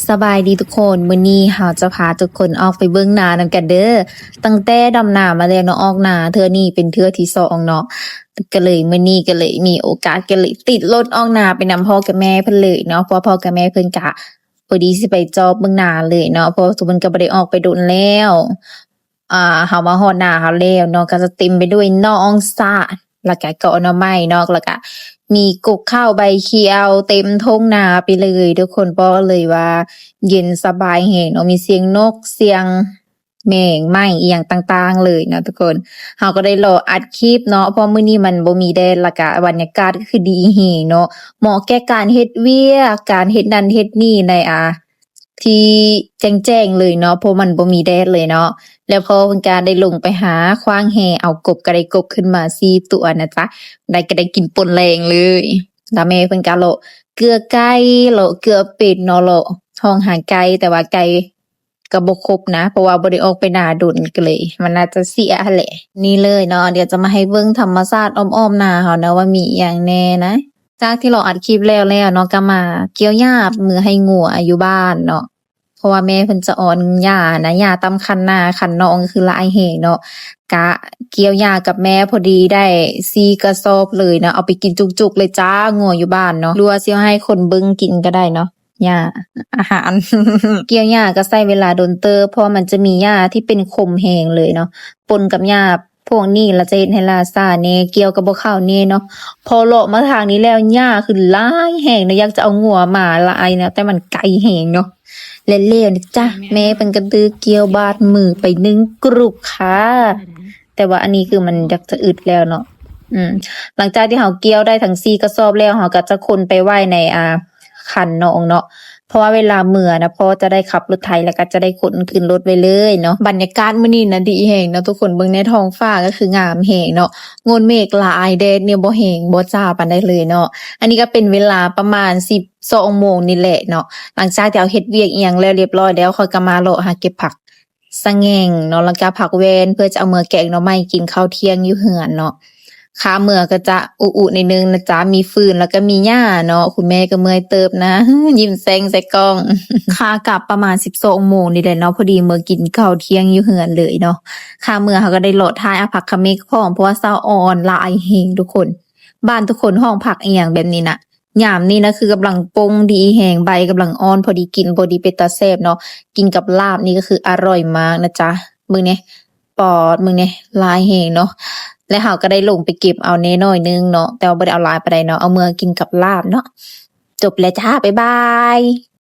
ສະບາຍດີທຸກຄົນ, ມື້ນີ້ເຮົາຈະພາທຸກຄົນອອກໄປເບິ່ງນານຳກັນເດີ້. ຕັ້ງແຕ່ດຳນາມາແລ້ວເນາະ, ອອກນາເທື່ອນີ້ເປັນເທື່ອທີສອງເນາະ, ກໍເລີຍມື້ນີ້ກໍເລີຍມີໂອກາດ ກໍເລີຍຕິດລົດອອກນາໄປນຳພໍ່ກັບແມ່ເພິ່ນເລີຍເນາະ, ເພາະວ່າພໍ່ກັບແມ່ເພິ່ນກະພໍດີຊິໄປຈອບເບິ່ງນາເລີຍເນາະ, ເພາະວ່າທຸກຄົນກໍບໍ່ໄດ້ອອກໄປດົນແລ້ວ. ອ່າ ເຮົາມາຮອດນາເຮົາແລ້ວເນາະ, ກໍຈະເຕັມໄປດ້ວຍໜອງສາ ແລ້ວກະກໍໜໍ່ໄມ້ເນາະ, ແລ້ວກະມີກົກເຂົ້າໃບຂຽວເຕັມທົ່ງນາໄປເລີຍທຸກຄົນ. ບອກເລີຍວ່າເຢັນສະບາຍແຮງເນາະ, ມີສຽງນົກ ສຽງແມງໄມ້ອີ່ຫຍັງຕ່າງໆເລີຍເນາະທຸກຄົນ. ເຮົາກໍໄດ້ລໍອັດຄລິບເນາະ, ເພາະມື້ນີ້ມັນບໍ່ມີແດດ ແລ້ວກະບັນຍາກາດກໍຄືດີແຮງເນາະ, ເໝາະແກ່ການເຮັດວຽກ ການເຮັດນັ້ນເຮັດນີ້ໃນ ອ່າ ທີ່ແຈ້ງໆເລີຍເນາະ, ເພາະມັນບໍ່ມີແດດເລີຍເນາະ. ແລ້ວພໍ່ເພິ່ນກະໄດ້ລົງໄປຫາຂວ້າງແຫ ເອົາກົບ ກະໄດ້ກົບຂຶ້ນມາສີ່ຕົວນະຈ໊ະ, ໄດ້ ກະໄດ້ກິນປົນແລງເລີຍ. ແລ້ວແມ່ເພິ່ນກະເລາະເກືອໄກ່ ເລາະເກືອເປັດເນາະ, ເລາະຮ້ອງຫາໄກ່ ແຕ່ວ່າໄກ່ກະບໍ່ຄົບນະ, ເພາະວ່າບໍ່ໄດ້ອອກໄປນາດົນ ກະເລີຍມັນໜ້າຈະເສຍຫັ້ນແຫຼະ. ນີ້ເລີຍເນາະ, ດຽວຈະມາໃຫ້ເບິ່ງທຳມະຊາດອ້ອມໆນາເຮົານະ ວ່າມີອີ່ຫຍັງແດ່ນະ. ຈາກທີ່ເລາະອັດຄລິບແລ້ວແລ້ວເນາະ, ກໍມາກ່ຽວຫຍ້າເມືອໃຫ້ງົວຢູ່ບ້ານເນາະ, ເພາະວ່າແມ່ເພິ່ນຈະອອນຫຍ້ານະ, ຫຍ້າຕາມຄັນນາຄັນນອງກໍຄືຫຼາຍແຮງເນາະ. ກະກ່ຽວຫຍ້າກັບແມ່ພໍດີໄດ້ສີ່ກະສອບເລີຍເນາະ, ເອົາໄປກິນຈຸກໆເລີຍຈ້າ ງົວຢູ່ບ້ານເນາະ, ຫຼືວ່າຊິເອົາໃຫ້ຄົນເບິ່ງກິນກໍໄດ້ເນາະ ຫຍ້າ ອາຫານ. ກ່ຽວຫຍ້າກໍໃຊ້ເວລາດົນເຕີບ ເພາະມັນຈະມີຫຍ້າທີ່ເປັນຂົມແຮງເລີຍເນາະ, ປົນກັບຫຍ້າ ພວກນີ້ລະຈະເຮັດໃຫ້ຫຼ້າຊ້າແດ່, ກ່ຽວກໍບໍ່ເຂົ້າແດ່ເນາະ. ພໍເລາະມາທາງນີ້ແລ້ວ ຫຍ້າຄືຫຼາຍແຮງເນາະ, ຢາກຈະເອົາງົວມາຫຼາຍເນາະ, ແຕ່ມັນໄກແຮງເນາະ. ແລ້ວແລ້ວນະຈ໊ະ, ແມ່ເພິ່ນກໍຖືກ່ຽວບາດມືໄປໜຶ່ງກຣຸບຄ່ະ. ແຕ່ວ່າອັນນີ້ຄືມັນຢາກຈະອຶດແລ້ວເນາະ. ອືມ ຫຼັງຈາກທີ່ເຮົາກ່ຽວໄດ້ທັງສີ່ກະສອບແລ້ວ, ເຮົາກໍຈະຂົນໄປໄວ້ໃນ ອ່າ ຄັນນອງເນາະ, ເພາະວ່າເວລາເມືອນະ ພໍ່ຈະໄດ້ຂັບລົດໄຖ ແລ້ວກໍຈະໄດ້ຂົນຂຶ້ນລົດໄວ້ເລີຍເນາະ. ບັນຍາກາດມື້ນີ້ນະດີແຮງເນາະທຸກຄົນ, ເບິ່ງແດ່ ທ້ອງຟ້າກໍຄືງາມແຮງເນາະ, ງົນເມກຫຼາຍ ແດດນີ້ບໍ່ແຮງບໍ່ຈ້າປານໃດເລີຍເນາະ. ອັນນີ້ກໍເປັນເວລາປະມານສິບສອງໂມງນີ້ແຫຼະເນາະ, ຫຼັງຈາກທີ່ເຮົາເຮັດວຽກອີ່ຫຍັງແລ້ວລຽບຮ້ອຍແລ້ວ, ຂ້ອຍກໍມາເລາະຫາເກັບຜັກ ສະແງງເນາະ, ແລ້ວກະຜັກແວ່ນ ເພື່ອຈະເອົາເມືອແກງໜໍ່ໄມ້ກິນເຂົ້າທ່ຽງຢູ່ເຮືອນເນາະ. ຂາເມືອກະຈະອຸໆໜ້ອຍໜຶ່ງນະຈ໊ະ, ມີຟືນແລ້ວກະມີຫຍ້າເນາະ. ຄຸນແມ່ກະເມື່ອຍເຕີບນະ, ຍິ້ມແຊ້ງໃສ່ກ້ອງ. ຂາກັບປະມານສິບສອງໂມງນີ້ແຫຼະເນາະ, ພໍດີເມືອກິນເຂົ້າທ່ຽງຢູ່ເຮືອນເລີຍເນາະ. ຂາເມືອເຮົາກະໄດ້ເລາະຖ່າຍເອົາຜັກຂະເມັກພ້ອມ, ເພາະວ່າສາວອອນຫຼາຍແຮງທຸກຄົນ, ບ້ານທຸກຄົນຮ້ອງຜັກອີ່ຫຍັງແບບນີ້ນະ. ຍາມນີ້ນະ ຄືກຳລັງປົ່ງດີແຮງ, ໃບກຳລັງອ່ອນ ພໍດີກິນ ພໍດີເປັນຕາແຊບເນາະ. ກິນກັບລາບນີ້ກໍຄືອະຮ່ອຍມາກນະຈ໊ະ. ເບິ່ງແດ່ ປອດ ເບິ່ງແດ່ ຫຼາຍແຮງເນາະ. ແລະເຮົາກໍໄດ້ລົງໄປເກັບເອົາແດ່ໜ້ອຍໜຶ່ງເນາະ, ແຕ່ວ່າບໍ່ໄດ້ເອົາຫຼາຍປານໃດເນາະ, ເອົາເມືອກິນກັບລາບເນາະ. ຈົບແລ້ວຈ້າ, ບາຍບາຍ.